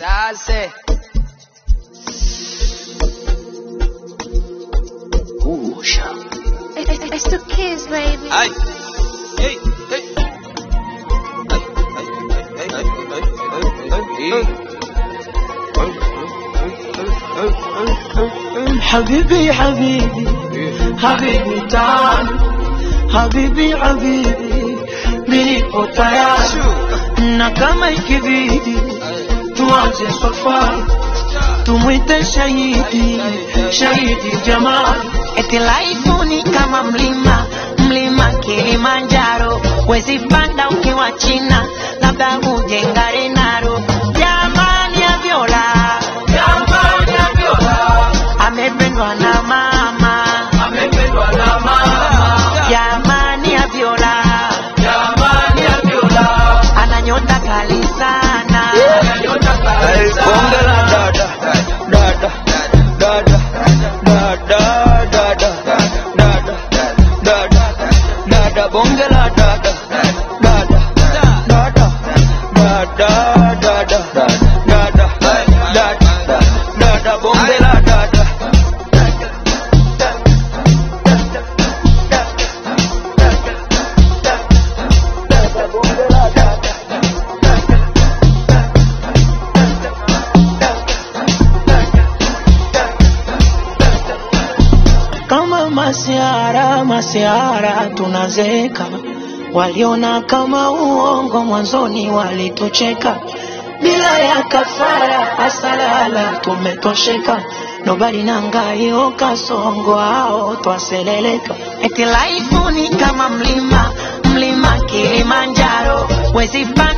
Sase. Usha. It's the kids, baby. Ay. Hey, hey. Ay, ay, ay, ay, ay, ay, ay. حبيبي حبيبي حبيبي تعال حبيبي حبيbi nilipo tayari na kama ikibidi tuanze safari tumwite shahidi shahidi jamaa. Eti life ni kama mlima mlima Kilimanjaro, wezi panda ukiwa China, labda uje Ngarenaro. Jamani ya Viola, Jamani ya Viola, amependwa na mama, amependwa na mama. Jamani ya Viola, Jamani ya Viola, ana nyota kali sana, ana nyota kali sana. Bonge la dada, dada, dada, dada, dada, dada, dada, dada, bonge la dada, dada, dada, dada, dada, dada, dada, dada, bonge la dada. Kama masiara masiara tunazeka, waliona kama uongo mwanzoni walitucheka, bila ya kafara asalala tumetosheka, nobali nangayo kasongo ao twaseleleka. Eti life ni kama mlima mlima Kilimanjaro, wezi panda